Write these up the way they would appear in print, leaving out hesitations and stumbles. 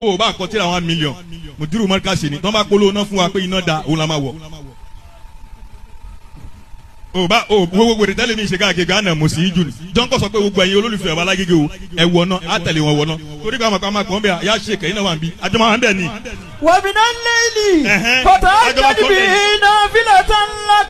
O bá kọ tíra 1 million Mudiru Markaz ni tọ́ bá polówó náà fún wa pé iná da òun la máa wọ̀. O bá o gbogbo wèrè tẹ́lẹ̀ mi ṣe káàkiri Ghana mo sì í jù ní. Jọ́nkọ̀ sọ pé gbogbo ẹ̀yin olólùfẹ́ ọba Alágége o ẹ wọ̀ náà á tẹ̀lé wọn wọ̀ náà torí pé àwọn kan máa kàn bẹ́ẹ̀ yá ṣe kẹ́yìn náà wà ń bí àjọmọ́ à ń bẹ̀ ni. ومن الليل فتهجد به نافلة لك.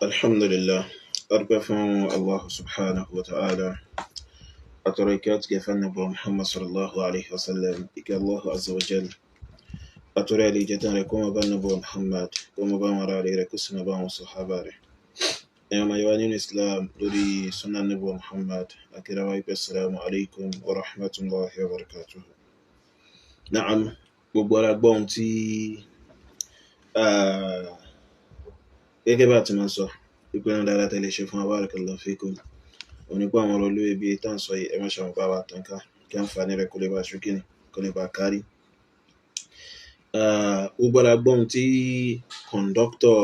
Alhamdulillah, adúpẹ́ fún Allah subhanahu wa ta'ala. Àtọrọ ìkẹ́ àti gẹ̀fẹ́ nàbọ̀ Muhammad sallallahu alaihi wasallam, ìkẹ́ Allah azza wa jal. Àtọrọ ilé ìjẹta rẹ̀ kó máa bá nàbọ̀ Muhammad, kó máa bá wọn ará rẹ̀, kó sì máa bá wọn sàhábà rẹ̀. Ẹ̀yin ọmọ Yorùbá nínú Islam lórí sunnah nàbọ̀ Muhammad, akírawa ìpè assalamu alaikum wa rahmatullahi wa barakatuhu. Na'am, gbogbo ara gbọ́ ohun tí gẹ́gẹ́ bá ti máa sọ ìpinnu dáadáa tẹ́lẹ̀ ṣe fún wa, barakallahu fikum, onípa àwọn ọ̀rọ̀ olóye bíi tá à ń sọ yìí, ẹ má ṣàwọn bá wa tàn ká kí àǹfààní rẹ̀ kó lè bá ṣókìní kó lè bá kárí. Gbogbo ara gbọ́ ohun tí kọ̀ǹdọ́tọ̀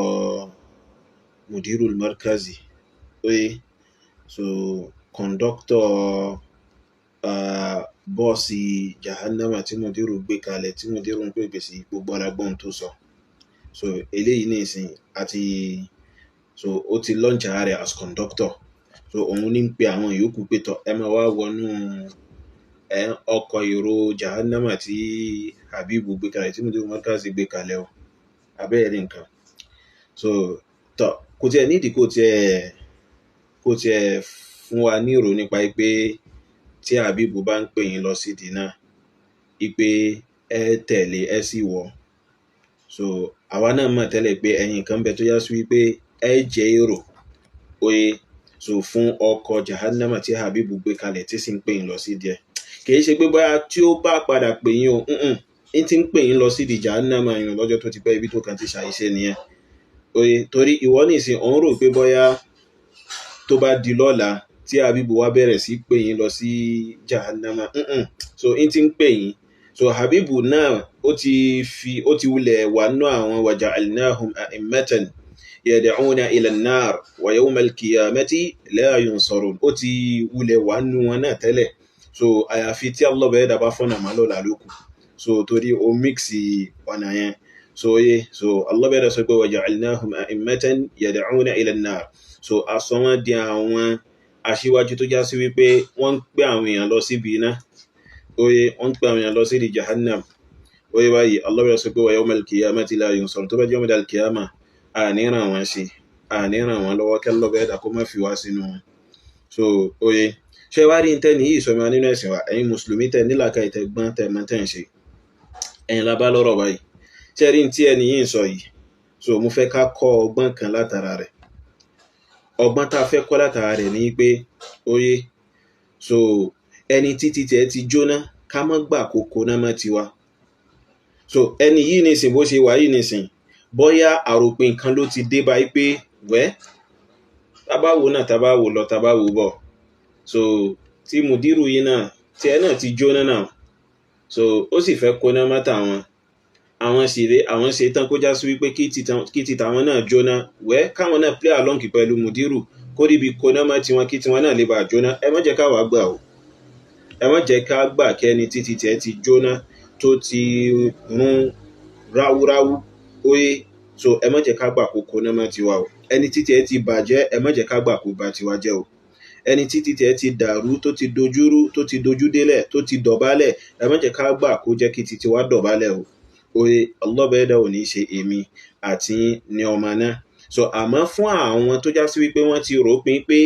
Mudirul Markazi oye so kọ̀ǹdọ́tọ̀ bọ́ọ̀sì jahannama tí Mudiru gbé kalẹ̀ tí Mudiru ń pèpè sí, gbogbo ara gbọ́ ohun tó sọ. So eléyìí ní ìsìn àti so ó ti launch ara rẹ̀ as conductor, so òun ní ń pe àwọn yòókù pé tọ ẹ máa wá wọnú ẹ ọkọ̀ èrò jahannama tí Habibu gbé kalẹ̀ tí Mudiru Markaz gbé kalẹ̀ o, abẹ́rẹ́ ní nǹkan. So tọ kò tiẹ̀ nídìí kò tiẹ̀ fún wa ní ìrò nípa pé tí Habibu bá ń pè yín lọ sídìí náà ipe ẹ tẹ̀lé ẹ sì wọ̀. So àwa náà mọ̀ tẹ́lẹ̀ pé ẹ̀yin kan bẹ tó yá sí wípé ẹ jẹ́ èrò oye so fún ọkọ̀ jahannama tí Habibu gbé kalẹ̀ tí sì ń pè yín lọ sí díẹ̀. Kì í ṣe pé bóyá tí ó bá padà pè yín o, ń ti ń pè yín lọ sí di jahannama yín lọ́jọ́ tó ti pẹ́, ibi tó kàn ti ṣàìṣe nìyẹn. Oye torí ìwọ nìsín òun rò pé bóyá tó bá di lọ́la tí Habibu wá bẹ̀rẹ̀ sí pè yín lọ sí jahannama, so ń ti ń pè yín. So Habibu náà ó ti wulẹ̀ wà nú àwọn waja'alnahum a'immatan yad'una ila an-nar wa yawma al-qiyamati la yunsarun, ó ti wulẹ̀ wà nú wọn náà tẹ́lẹ̀. So àyàfi tí Allah bẹ̀rẹ̀ dàbá fọ́nà máa lọ́la lókù. So torí ó mixi ọ̀nà yẹn. So ye so Allah bẹ̀rẹ̀ sọ pé waja'alnahum a'immatan yad'una ila an-nar. So aṣọ wọn di àwọn aṣíwájú tó já sí wípé wọ́n ń pè àwọn èèyàn lọ síbi iná. Oye wọ́n ń pè àwọn èèyàn lọ sí di jahannam. Oye báyìí Allah bẹ̀rẹ̀ sọ pé wa yawmal qiyamati la yunsarun, tó bá jẹ́ yawmal qiyamah àní ràn wọ́n ṣe, àní ràn wọ́n lọ́wọ́, kí Allah bẹ̀rẹ̀ dà kó má fi wá sínú wọn. So oye ṣé wá rí tẹ́ ní yìí sọmọ nínú ẹ̀sìn wa, ẹ̀yin mùsùlùmí tẹ́ nílàkà ìtẹ́gbọ́n tẹ́ mọ́ tẹ́ ń ṣe, ẹ̀yin la bá lọ́rọ̀ báyìí. Ṣé rí tí ẹni yìí ń sọ yìí? So mo fẹ́ ká kọ́ ọgbọ́n kan látara rẹ̀. Ọgbọ́n tá a fẹ́ kọ́ látara rẹ̀ ni pé oye so ẹni títí tẹ́ ti jóná ká má gbà kókó náà mọ́ tiwa. So ẹni yìí nìsín bó ṣe wà yìí nìsín bóyá àròpin kan ló ti dé báyìí pé wẹ́ tábà wò náà tábà wò lọ tábà wò bọ̀. So tí Mudiru yìí náà tí ẹ náà ti jóná náà, so ó sì fẹ́ kóná mọ́ tàwọn, àwọn sì rè àwọn ṣe tán kó já sí wípé kí ti tàwọn náà jóná, wẹ́ káwọn náà play along pẹ̀lú Mudiru kó ríbi kóná mọ́ tiwọn kí tiwọn náà lè bàa jóná. Ẹ má jẹ́ káwa gbà o, ẹ má jẹ́ ká gbà kẹ́ni títí tiẹ̀ ti jóná tó ti rún ráúráú oye. So ẹ má jẹ́ ká gbà kó kóná mọ́ tiwa o. Ẹni títí ẹ ti bàjẹ́ ẹ má jẹ́ ká gbà kó bà tiwa jẹ́ o. Ẹni títí tiẹ̀ ti dàrú tó ti dojúrú tó ti dojúdélẹ̀ tó ti dọ̀bálẹ̀ ẹ má jẹ́ ká gbà kó jẹ́ kí titi wa dọ̀bálẹ̀ o. Oye Allah bẹ́ẹ̀ dá ò ní ṣe èmi àti ní ọmọ náà. So àmọ́ fún àwọn tó já sí wípé wọ́n ti rò pín pé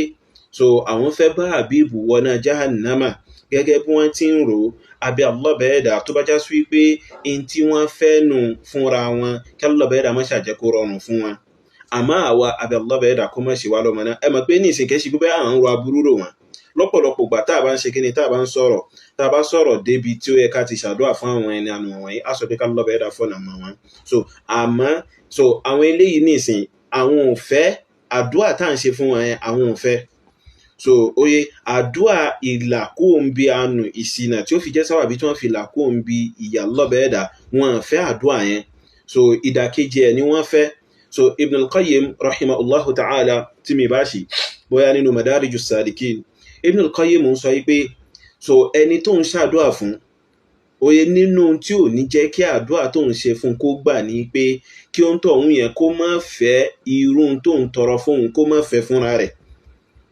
so àwọn fẹ́ bá Habibu wọná jahannama Gẹ́gẹ́ bí wọ́n ti ń rò ó, àbí Allah bẹ́ẹ̀dá tó bá já sí wípé in tí wọ́n fẹ́ nù fúnra wọn, kí Allah bẹ́ẹ̀dá má ṣàjẹ́ kó rọrùn fún wọn. Àmọ́ àwa, àbí Allah bẹ́ẹ̀dá kó má ṣe wá lọ́mọ náà. Ẹ mọ̀ pé ní ìsìn kẹ́sì pé à ń ro aburú rò wọ́n lọ́pọ̀lọpọ̀ ìgbà. Tá a bá ń ṣe kíni, tá a bá ń sọ̀rọ̀, tá a bá sọ̀rọ̀ débi tí ó yẹ ká ti ṣàdúrà fún àwọn ẹni àánú wọ̀nyí, á sọ pé ká Allah bẹ́ẹ̀dá fọ̀nà mọ̀ wọ́n. So àmọ́ so àwọn eléyìí ní ìsìn, àwọn ò fẹ́ àdúrà tá à ń ṣe fún wọn yẹn, àwọn ò fẹ́. So oye àdúrà ìlà kó ń bi àánú ìṣìnà tí ó fi jẹ́ sábàbí tí wọ́n fi là kó ń bi ìyà lọ́bẹ̀ẹ́dà, wọn ò fẹ́ àdúrà yẹn. So ìdàkejì ẹ̀ ni wọ́n fẹ́. So Ibn al-Qayyim rahimahullahu ta'ala, tí mi bá ṣì bóyá nínú Madariju Salikin, Ibn al-Qayyim ń sọ yìí pé so ẹni tó ń ṣàdúrà fún, oye nínú tí ò ní jẹ́ kí àdúrà tó ń ṣe fún kó gbà ní pé kí ó ń tọ̀ òun yẹn kó má fẹ́ irú tó ń tọrọ fóun, kó má fẹ́ fúnra rẹ̀.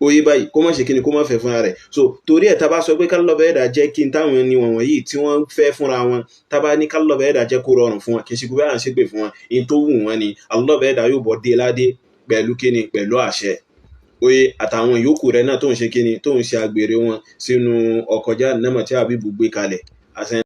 Oye báyìí, kó má ṣe kíni, kó má fẹ́ fúnra rẹ̀. So torí ẹ̀, tá bá sọ pé kálọ́bẹ̀ ẹ̀dá jẹ́ kí n táwọn ẹni wọ̀nyí tí wọ́n fẹ́ fúnra wọn, tá bá ní kálọ́bẹ̀ ẹ̀dá jẹ́ kó rọrùn fún wọn, kì í ṣe pé à ń ṣépè fún wọn, in tó wù wọ́n ni alọ́bẹ̀ ẹ̀dá yóò bọ́ dé ládé pẹ̀lú kíni, pẹ̀lú àṣẹ. Oye àtàwọn yòókù rẹ̀ náà tó ń ṣe kíni, tó ń ṣe àgbèrè wọn sínú ọkọjá nàmọ̀ tí àbíbù gbé kalẹ̀ àṣẹ.